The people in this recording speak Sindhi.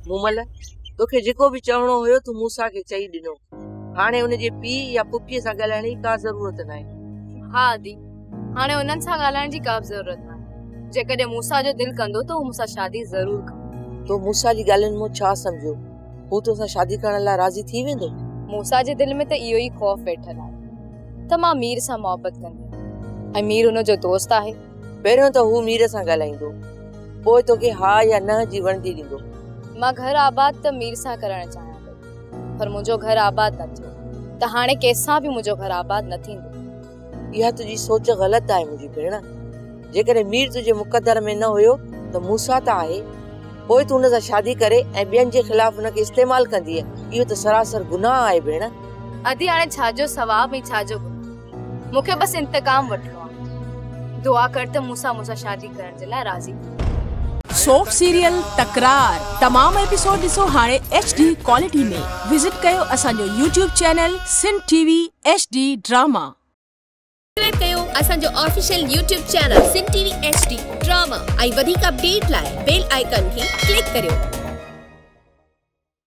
مومل، توکي جيڪو به چوڻو هيو تون موسيٰ کي چئي ڏنو. هاڻي ان جي پيء يا پڦيء سان ڳالهائڻ جي ڪا ضرورت ناهي. ها ادي، هاڻي انهن سان ڳالهائڻ جي ڪا به ضرورت ناهي. جيڪڏهن موسيٰ جو دل ڪندو ته هو مون سان شادي ضرور ڪندو. تو موسيٰ جي ڳالهين مان ڇا سمجهيو؟ هو توسان شادي ڪرڻ لاء راضي ٿي ويندو؟ موسيٰ جي دل ۾ ته اهو ئي خوف ويٺل آهي ته مان مير سان محبت ڪندي آهيان ۽ مير هن جو دوست آهي. پهريون ته هو مير سان ڳالهائيندو، پوء توکي ها يا نه جي ورندي ڏيندو. مان گهر آباد ته مير سان ڪرڻ چاهيان پئي، پر منهنجو گهر آباد نه ٿيو ته هاڻي ڪنهن سان به منهنجو گهر آباد نه ٿيندو. اها تنهنجي سوچ غلط آهي منهنجي ڀيڻ. جيڪڏهن مير تنهنجي مقدر ۾ نه هيو ته موسيٰ ته آهي. پوء تون هن سان شادي ڪري ۽ ٻين جي خلاف هن کي استعمال ڪندينء، اهو ته سراسر گناهه آهي ڀيڻ. ادي هاڻي ڇا جو ثواب ۽ ڇا جو گناهه. مون کي بس انتقام وٺڻو آهي. دعا ڪر ته موسيٰ مون سان شادي ڪرڻ جي لاء راضي ٿي وڃي. سوپ سيريل تڪرار تمام ايپيسوڊ ڏسو هاڻي ايڇ ڊي ڪوالٽي ۾ وزٽ ڪيو اسان جو YouTube channel Sindh T V H D drama. Subscribe ڪيو اسان جو official YouTube channel Sindh T V H D drama ۽ وڌيڪ اپڊيٽ لاء بيل آئيڪان کي ڪلڪ ڪريو.